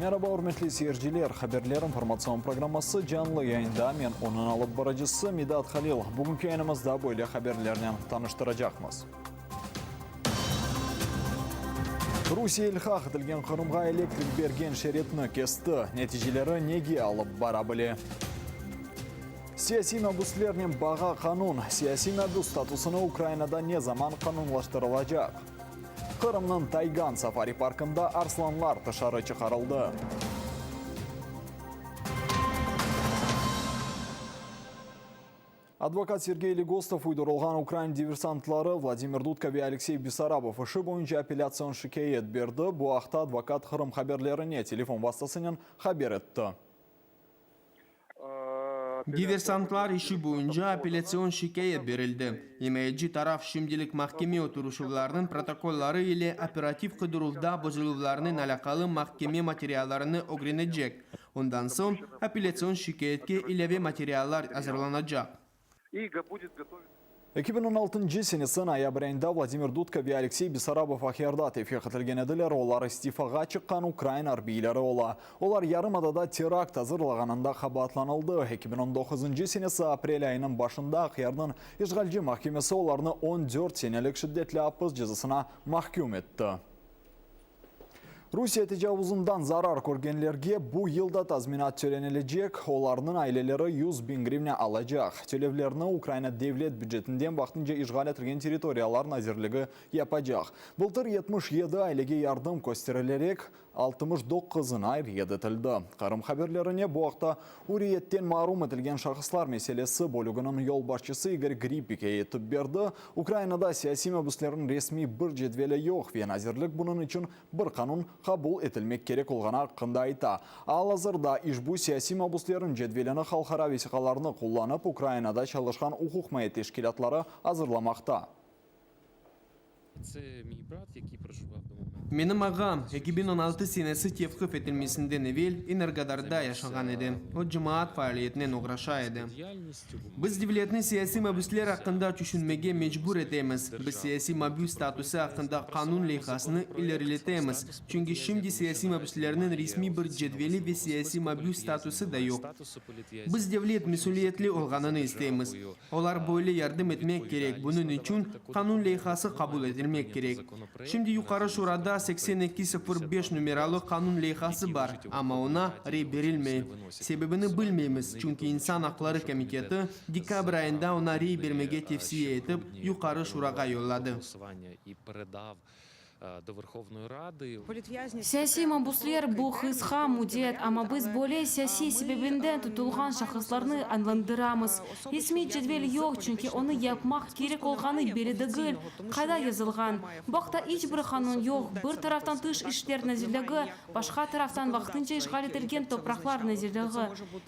Meraba, ürmetli seyirciler! Haberler informatsion programması canlı yayında, men onıñ alıp barıcısı Midat Halil. Bugünki yayınımızda böyle haberlernen tanıştıracaqmız. Rusiye ilhaq etilgen Qırımğa elektrik bergen şeritni kesti, neticeleri nege alıp bara bile? Siyasiy mabüslernen bağa qanun, siyasiy mabüs statusını Ukrainada ne zaman qanunlaştırılacaq? Qırımnıñ Taygan safari-parkında arslanlar tışarı çıqarıldı. Advokat Sergey Legostov uydurılğan ukrain diversantları Vladimir Dudka ve Aleksey Bessarabov işi boyunca apellâtsion şikâyet berdi. Bu aqta advokat Qırım haberlerine telefon vastasınen haber etti. Diversantlar işi boyunca apellâtsion şikâyet berildi. İmayeci taraf şimdilik mahkeme oturışuvlarınıñ protokolları ile operativ qıdıruvda bozuluvlarnen alâqalı mahkeme materiallarını ögrenecek. Ondan soñ apellâtsion şikâyetke ilâve materiallar azırlanacaq. 2016 senesi noyabr ayında Vladimir Dudka ve Aleksey Bessarabov Aqyarda tevfiq etilgen ediler, olar istifağa çıqqan ukrain arbiyleri ola. Olar yarımadada terakt azırlağanında qabaatlanıldı. 2019 senesi aprel ayınıñ başında Aqyarnıñ işğalci mahkemesi olarnı 14 senelik şiddetli apis cezasına mahküm etti. Rusiye tecavuzından zarar körgenlerge bu yıl da tazminat tölenilecek, olarnıñ aileleri 100 biñ grivna alacaq. Tölevlerni Ukraina devlet bücetinden vaqtınca işğal etilgen territoriyalar nazirligi yapacaq. Bıltır 77 ailege yardım kösterilerek, 69-ına red etildi. Qırım haberlerine bu aqta Ürriyetten marum etilgen şahıslar meselesi bölüginiñ yolbaşçısı İgor Grib ikâye etip berdi. Ukrainada siyasiy mabüslerniñ resmiy bir cedveli yoq ve nazirlik bunıñ içün bir qanun qabul etilmek kerek olğanı aqqında ayta. Al-azırda işbu siyasiy mabüslerniñ cedvelini halqara vesiqalarnı qullanıp Ukrainada çalışqan uquqmaye teşkilâtları azırlamaqta. Menim ağam, 2016 senesi tevqif etilmesinden evel Energodarda yaşağan edi. O, cemaat faaliyetinen oğraşa edi. Biz devletni siyasiy mabüsler aqqında tüşünmege mecbur etemiz. Biz siyasiy mabüs statusı aqqında qanun leyhasını ileriletemiz, çünki şimdi siyasiy mabüslerniñ resmiy bir cedveli ve siyasiy mabüs statusı da yoq. Biz devlet mesüliyetli olğanını isteymiz. Olar böyle yardım etmek kerek, bunıñ içün qanun leyhası qabul etilmek kerek. Şimdi Yuqarı Şurada 82 05 numaralı qanun leyhası bar, amma oña rey berilmey. Sebebini bilmeymiz, çünki İnsan aqları komiteti dekabr ayında oña rey bermege tevsiye etip, Yuqarı Şurağa yolladı. Siyasiy mabusler, bu qısqa müddet, amma biz böyle siyasiy sebebinden tutulğan şahıslarnı adlandıramız. Resmiy cedvel yoq, çünki onı yapmaq kerek olğanı belli degil, qayda yazılğan. Bu aqta iç bir qanun yoq, bir taraftan Tış işler nazirligi, başqa taraftan Vaqtınca işğal etilgen topraqlar nazirligi.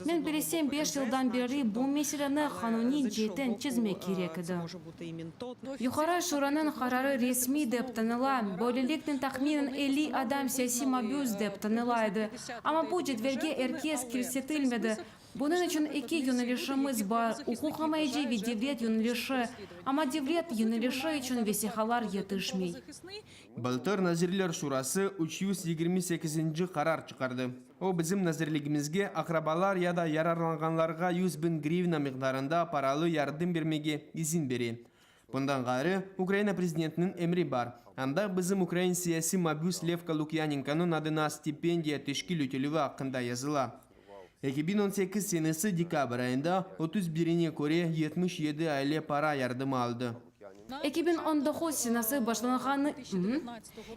Men bilesem, beş yıldan berli bu meseleni qanuniy ceetten çezmek kerek edi. Yuqarı Şuranıñ qararı resmiy dep tanıla, böyleliknen tahminen 50 adam siyasiy mabüs dep tanıla edi. Amma bu cedvelge er kes kirsetilmedi. Bunıñ içün eki yönelişimiz bar, uquqimayeci ve devlet yönelişi. Amma devlet yönelişi içün vesiqalar yetişmey. Bıltır Nazirler Şurası 328-nci qarar çıqardı. O, bizim nazirligimizge aqrabalar ya da yararlanğanlarğa 100 biñ grivna miqdarında paralı yardım bermege izin bere. Bundan ğayrı, Ukraina prezidentiniñ emri bar, anda bizim ukrain siyasiy mabüs Levko Lukyanenkonıñ adına stipendiya teşkil etilüvi aqqında yazıla. 2018 senesi dekabr ayında 31-ine köre 77 aile para yardımı aldı. 2019 senesi başlanğanı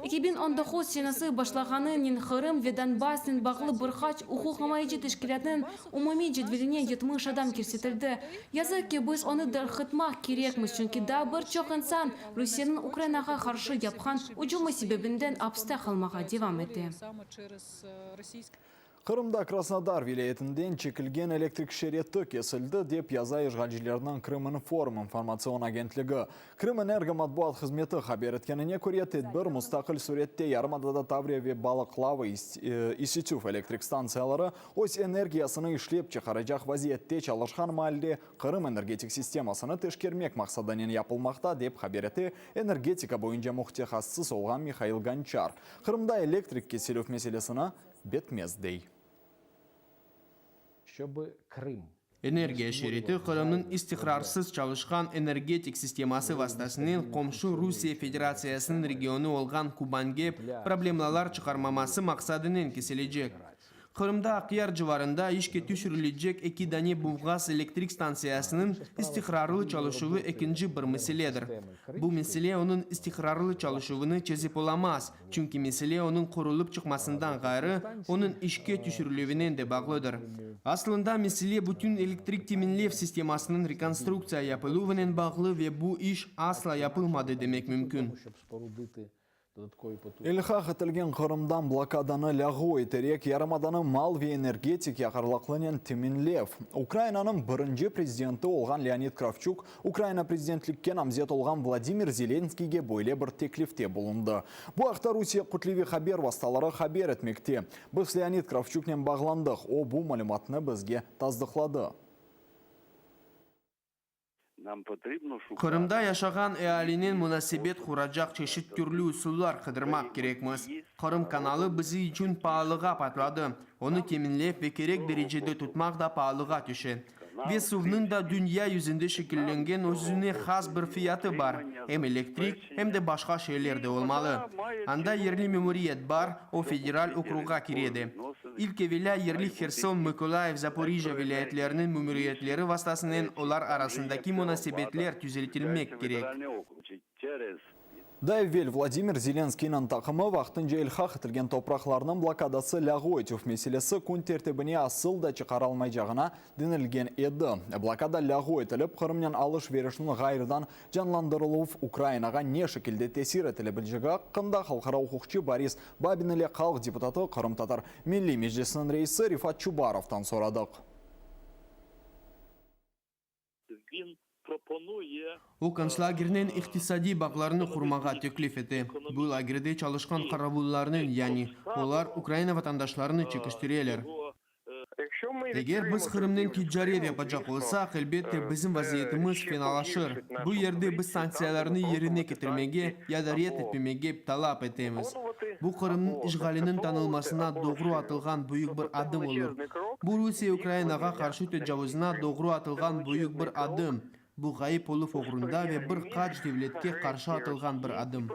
2019 senesi başlağanınen Qırım ve Donbassnen bağlı bir qaç uquqimayeci teşkilâtnıñ umumiy cedveline 70 adam kirsetildi. Yazıq ki, biz onı darqıtmaq kerekmiz, çünki daa bir çoq insan Rusiyeniñ Ukrainağa qarşı yapqan ücümi sebebinden apste qalmağa devam ete. Qırımda Krasnodar vilâyetinden çekilgen elektrik şeriti kesildi, dep yaza işğalcilerniñ Krıminform informatsion agentligi. Krımenergo matbuat hızmeti haber etkenine köre, tedbir mustaqil sürette yarımadada Tavriya ve Balıqlava isitüv elektrik stantsiyaları öz energiyasını işlep çıqaracaq vaziyette çalışqan maalde Qırım energetik sistemasını teşkermek maqsadınen yapılmaqta, dep haber ete energetika boyunca mütehassıs olğan Mihail Gonçar. Qırımda elektrik kesilüv meselesini. Betmez, dey. Energiya şeriti Qırımnıñ istiqrarsız çalışqan energetik sisteması vastasınen qomşu Rusiye Federatsiyasınıñ regionı olğan Kubange problemlalar çıqarmaması maqsadınen kesilecek. Qırımda Aqyar civarında işke tüşürilecek eki dane buvğaz elektrik stantsiyasınıñ istiqrarlı çalışuvı ekinci bir meseledir. Bu mesele onıñ istiqrarlı çalışuvını çezip olamaz, çünki mesele onıñ qurulıp çıqmasından ğayrı, onıñ işke tüşürilüvinen de bağlıdır. Aslında, mesele bütün elektrik teminlev sistemasınıñ rekonstruktsiya yapıluvınen bağlı ve bu iş asla yapılmadı demek mümkün. İlhaq etilgen Qırımdan blokadanı lâğu eterek, yarımadanı mal ve energetik yaqarlıqlınen teminlev. Ukrainanıñ birinci prezidenti olğan Leonid Kravçuk, Ukraina prezidentlikke namzet olğan Vladimir Zelenskiyge böyle bir teklifte bulundı. Bu aqta Rusiye kütleviy haber vastaları haber etmekte. Biz Leonid Kravçuknen bağlandıq, o, bu malümatnı bizge tasdıqladı. Qırımda yaşağan ealinen munasebet quracaq çeşit türlü usullar qıdırmaq kerekmiz. Qırım kanalı bizi içün paalığa patladı, onı teminlev ve kerek derecede tutmaq da paalığa tüşe. Ve suvnıñ da dünya yüzünde şekillengen özüne has bir fiyatı bar, em elektrik, em de başqa şeyler de olmalı. Anda yerli memuriyet bar, o federal okrugğa kire de. İlk evelâ yerli Herson, Mıkolayiv, Zaporijjâ vilâyetleriniñ memuriyetleri vastasınen olar arasındaki munasebetler tüzeltilmek kerek. Daa evel Vladimir Zelenskıynıñ taqımı vaqtınca ilhaq etilgen topraqlarnıñ blokadası lâğu etüv meselesi kün tertibine asıl da çıqarılmaycağına denilgen edi. Blokada lâğu etilip, Qırımnen alış-verişniñ ğayrıdan canlandırıluv Ukrainağa ne şekilde tesir etile bilecegi aqqında halqara uquqçı Boris Babin ile halq deputatı, Qırımtatar Milliy Meclisiniñ reisi Refat Çubarovdan soradıq. O, kontslagernen iqtisadiy bağlarnı qurmağa teklif ete. Bu lagerde çalışqan qaravullarnıñ, yani, olar Ukraina vatandaşlarını çekiştireler. Eger biz Qırımnen ticaret yapacaq olsaq, elbette, bizim vaziyetimiz fenalaşır. Bu yerde biz sanktsiyalarnı yerine ketirmege ya da red etmemege talap etemiz. Bu Qırımnıñ işğaliniñ tanılmasına doğru atılğan büyük bir adım olur. Bu Rusiye Ukrainağa qarşı tecavuzına doğru atılğan büyük bir adım. Bu ğayıp oluv oğrunda ve bir qaç devletke qarşı atılğan bir adım.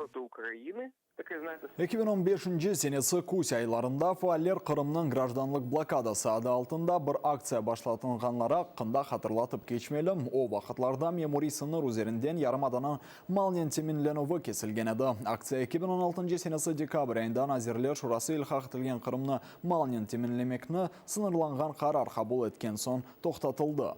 2015 senesi küz aylarında faaller Qırımnıñ grajdanlıq blokadası adı altında bir aktsiya başlatılğanları aqqında hatırlatıp keçmeli. O vaqıtlarda memuriy sıñır üzerinden yarımadanıñ malnen teminlenüvi kesilgen edi. Aktsiya 2016 senesi dekabr ayında Nazirler Şurası ilhaq etilgen Qırımnı malnen teminlemekni sıñırlanğan qarar qabul etken soñ toqtatıldı.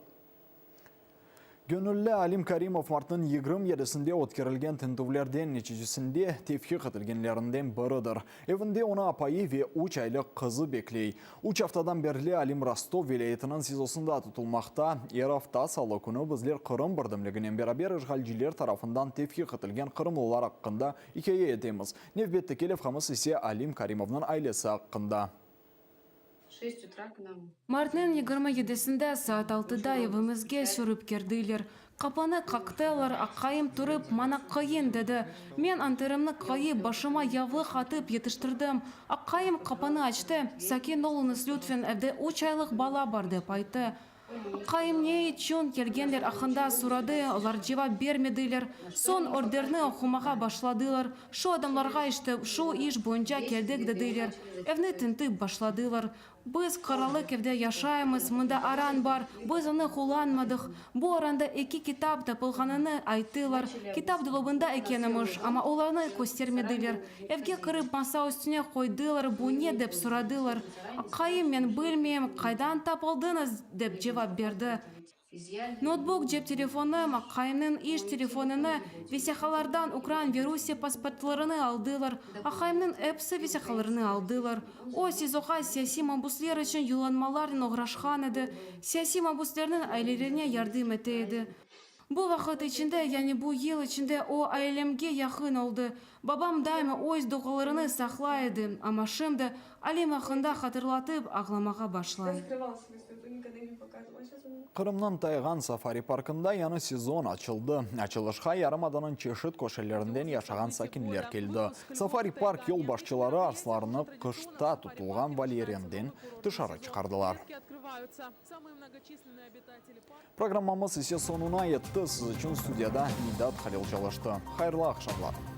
Göñülli Alim Karimov martnıñ 27-sinde ötkerilgen tintüvlerden neticesinde tevfiq etilgenlerinden biridir. Evinde onı apayı ve üç aylıq qızı bekley. Üç aftadan berli Alim Rostov vilâyetiniñ SİZOsında tutulmaqta. Er afta salı künü bizler Qırım birdemliginen beraber işğalciler tarafından tevfiq etilgen qırımlılar aqqında ikâye etemiz. Nevbetteki levhamız ise Alim Karimovnıñ ailesi aqqında. Martnıñ 27-sinde saat altıda evimizge sürip kirdiler. Qapanı qaqtılar, aqayım turıp, maña qıyın dedi. Men anterimni qoyıp, başıma yavlıq atıp yetiştirdim. Aqayım qapanı açtı, Sakin oluñız, lütfen, evde üç aylıq bala bar, dep ayttı. Aqayım ne içün kelgenler aqqında soradı, olar cevap bermediler. Soñ orderni oqumağa başladılar. Şu adamlarğa işte şu iş boyunca keldik dediler. Evni tintip başladılar. Biz qıralıq evde yaşaymız, mında aran bar, biz onı qullanmadıq. Bu aranda eki kitap tapılğanını ayttılar, kitap dolabında eken emiş, amma olarnı köstermediler. Evge kirip masa üstüne qoydılar, bu ne dep soradılar. Aqayım, men bilmeyim, qaydan tapıldıñız, dep cevap berdi. Noutbuk, cep telefonı, aqayımnıñ iş telefonını, vesiqalardan ukrain ve Rusiye pasportlarını aldılar. Aqayımnıñ episi vesiqalarını aldılar. O, SİZOğa siyasiy mabusler içün yollanmalarnen oğraşqan edi, siyasiy mabuslerniñ ailelerine yardım ete edi. Bu vaqıt içinde, yani bu yıl içinde o, ailemge yaqın oldı. Babam daima öz dualarını saqlay edi, amma şimdi Alim aqqında hatırlatıp ağlamağa başlay. Qırımnıñ Taygan safari-parkında yañı sezon açıldı. Açılışqa yarımadanıñ çeşit köşelerinden yaşağan sakinler keldi. Safari-park yolbaşçıları arslarnı qışta tutulğan volyerinden tışarı çıqardılar. Programmamız ise soñuna yetti. Siz içün studiyada Midat Halil çalıştı. Hayırlı aqşamlar!